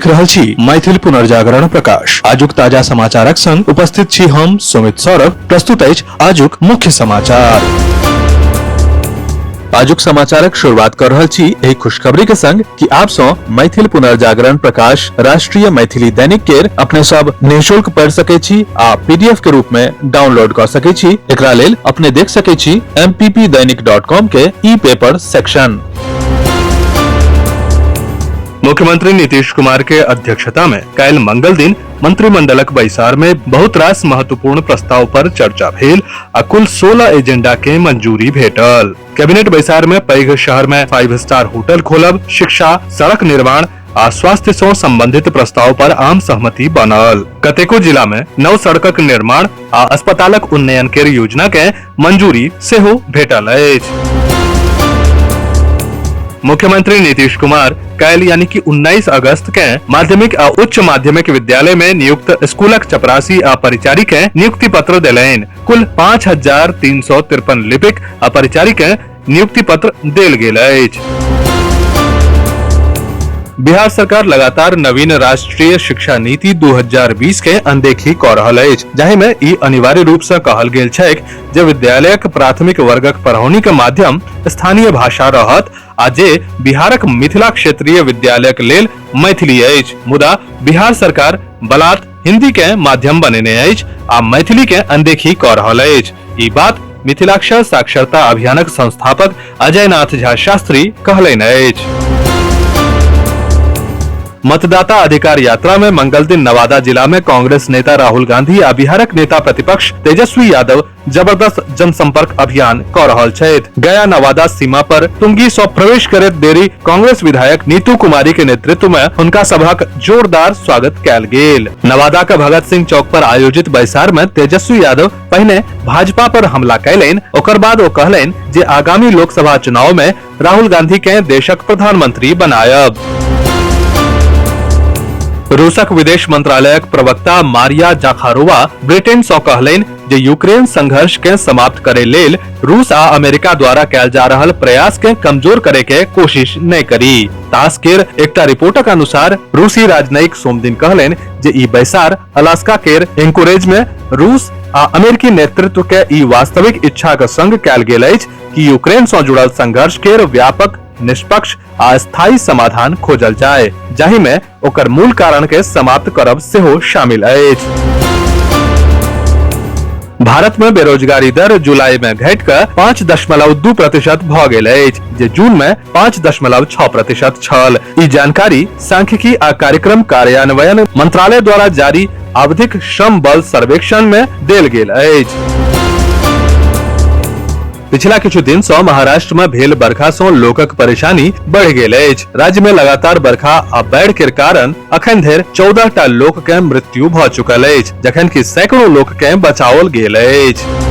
देख रहल छी मैथिल पुनर्जागरण प्रकाश। आजुक ताजा समाचारक संग उपस्थित छी हम सुमित सौरभ। प्रस्तुत अछि आजुक मुख्य समाचार। आजुक समाचारक शुरुआत कर रहल छी एहि खुशखबरी के संग कि आप सं मैथिल पुनर्जागरण प्रकाश राष्ट्रीय मैथिली दैनिक केर अपने सब निःशुल्क पढ़ि सकै छी आ पीडीएफ के रूप में डाउनलोड कर सकै छी। एकरा लेल अपने देख सकै छी mppdainik.com के ई पेपर सेक्शन। मुख्यमंत्री नीतीश कुमार के अध्यक्षता में काल्हि मंगल दिन मंत्रिमंडलक बैसार में बहुत रास महत्वपूर्ण प्रस्ताव पर चर्चा भेल आ कुल 16 एजेंडा के मंजूरी भेटल। कैबिनेट बैसार में पैघ शहर में 5 स्टार होटल खोलब, शिक्षा, सड़क निर्माण आ स्वास्थ्य सं संबंधित प्रस्ताव पर आम सहमति बनल। कतेको जिला में नव सड़कक निर्माण आ अस्पतालक उन्नयन केर योजना के मंजूरी सेहो भेटल अछि। मुख्यमंत्री नीतीश कुमार काल्हि यानी कि 19 अगस्त के माध्यमिक आ उच्च माध्यमिक विद्यालय में नियुक्त स्कूलक चपरासी आ परिचारी के नियुक्ति पत्र देलनि। कुल 5353 लिपिक आ परिचारी के नियुक्ति पत्र देल गेल अछि। बिहार सरकार लगातार नवीन राष्ट्रीय शिक्षा नीति 2020 के अनदेखी क रहल अछि, जाहि में ई अनिवार्य रूप से कहल गेल छैक जे विद्यालयक प्राथमिक वर्गक पढ़ौनी के माध्यम स्थानीय भाषा रहत आ जे बिहारक मिथिला क्षेत्रीय विद्यालयक लेल मैथिली अछि। मुदा बिहार सरकार बलात् हिंदी के माध्यम बनेने अछि आ मैथिली के अनदेखी क रहल अछि। ई बात मिथिलाक्षर साक्षरता अभियानक संस्थापक अजय नाथ झा शास्त्री कहलनि अछि। मतदाता अधिकार यात्रा में मंगल दिन नवादा जिला में कांग्रेस नेता राहुल गांधी आ बिहारक नेता प्रतिपक्ष तेजस्वी यादव जबरदस्त जनसंपर्क अभियान क रहल छथि। गया नवादा सीमा पर तुंगी सं प्रवेश करैत देरी कांग्रेस विधायक नीतू कुमारी के नेतृत्व में हुनका सभक जोरदार स्वागत कयल गेल। नवादा के भगत सिंह चौक पर आयोजित बैसार में तेजस्वी यादव पहिने भाजपा पर हमला कयलनि, ओकर बाद ओ कहलनि जे आगामी लोकसभा चुनाव में राहुल गांधी के देशक प्रधानमंत्री बनायब। रूसक विदेश मंत्रालयक प्रवक्ता मारिया जाखारोवा ब्रिटेन सं कहलनि जे यूक्रेन संघर्ष के समाप्त करे लेल रूस आ अमेरिका द्वारा कयल जा रहल प्रयास के कमजोर करे के कोशिश नहि करी। तास केर एकटा रिपोर्टक अनुसार रूसी राजनयिक सोमदिन कहलनि जे ई बैसार अलास्का केर एंकोरेज में रूस आ अमेरिकी नेतृत्व के ई वास्तविक इच्छा के संग कयल गेल अछि कि यूक्रेन सं जुड़ल संघर्ष केर व्यापक, निष्पक्ष आ स्थायी समाधान खोजल जाय, जाहि में ओकर मूल कारण के समाप्त करब सेहो शामिल अछि। भारत में बेरोजगारी दर जुलाई में घटि कऽ 5.2% भऽ गेल अछि, जे जून में 5.6% छल। ई जानकारी सांख्यिकी आ कार्यक्रम कार्यान्वयन मंत्रालय द्वारा जारी आवधिक श्रम बल सर्वेक्षण में देल गेल अछि। पिछला किछु दिन सँ महाराष्ट्र में भेल बरखा सँ लोकक परेशानी बढ़ि गेल अछि। राज्य में लगातार बरखा आ बाढ़ि के कारण अखन धरि 14 टा लोक के मृत्यु भऽ चुकल अछि, जखन कि सैकड़ों लोक के बचाओल गेल अछि।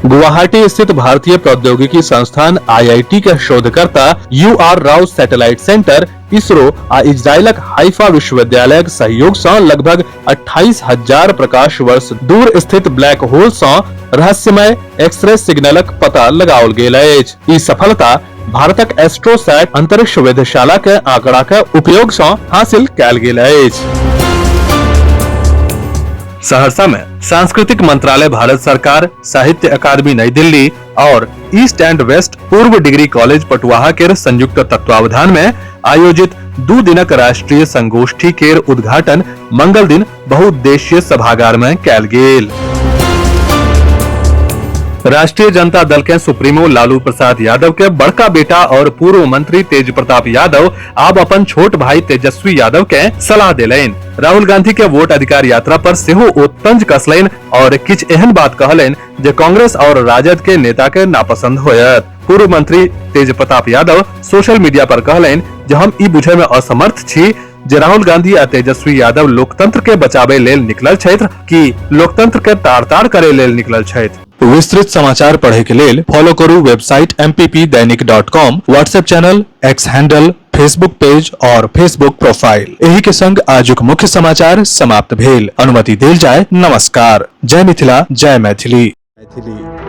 गुवाहाटी स्थित भारतीय प्रौद्योगिकी संस्थान आईआईटी के शोधकर्ता U R Rao satellite centre, ISRO आ इजरायलक हाइफा विश्वविद्यालयक सहयोग सँ लगभग 28,000 प्रकाश वर्ष दूर स्थित ब्लैक होल सँ रहस्यमय एक्सरे सिग्नलक पता लगाओल गेल अछि। ई सफलता भारतक एस्ट्रोसैट अंतरिक्ष वेधशाला के आंकड़ा के उपयोग सँ हासिल कयल गेल अछि। सहरसा में सांस्कृतिक मंत्रालय भारत सरकार, साहित्य अकादमी नई दिल्ली और ईस्ट एंड वेस्ट पूर्व डिग्री कॉलेज पटुआहा केर संयुक्त तत्वावधान में आयोजित 2 दिनक राष्ट्रीय संगोष्ठी केर उद्घाटन मंगल दिन बहुउद्देशीय सभागार में कयल गेल। राष्ट्रीय जनता दल के सुप्रीमो लालू प्रसाद यादव के बड़का बेटा और पूर्व मंत्री तेज प्रताप यादव आब अपन छोट भाई तेजस्वी यादव के सलाह देलनि। राहुल गांधी के वोट अधिकार यात्रा पर सेहो ओ तंज कसलनि और किछु एहन बात कहलनि जे कांग्रेस और राजद के नेता के नापसंद होयत। पूर्व मंत्री तेज प्रताप यादव सोशल मीडिया पर कहलनि जे हम ई बुझय में असमर्थ छी जे राहुल गांधी आ तेजस्वी यादव लोकतंत्र के बचाबे लेल निकलल छथि कि लोकतंत्र के तार-तार करे लेल निकलल छथि। विस्तृत समाचार पढ़े के लेल फॉलो करू website mppdainik.com, WhatsApp channel, X handle, Facebook page और फेसबुक प्रोफाइल। एही के संग आजुक मुख्य समाचार समाप्त भेल। अनुमति देल जाय। नमस्कार। जय मिथिला, जय मैथिली। मैथिली।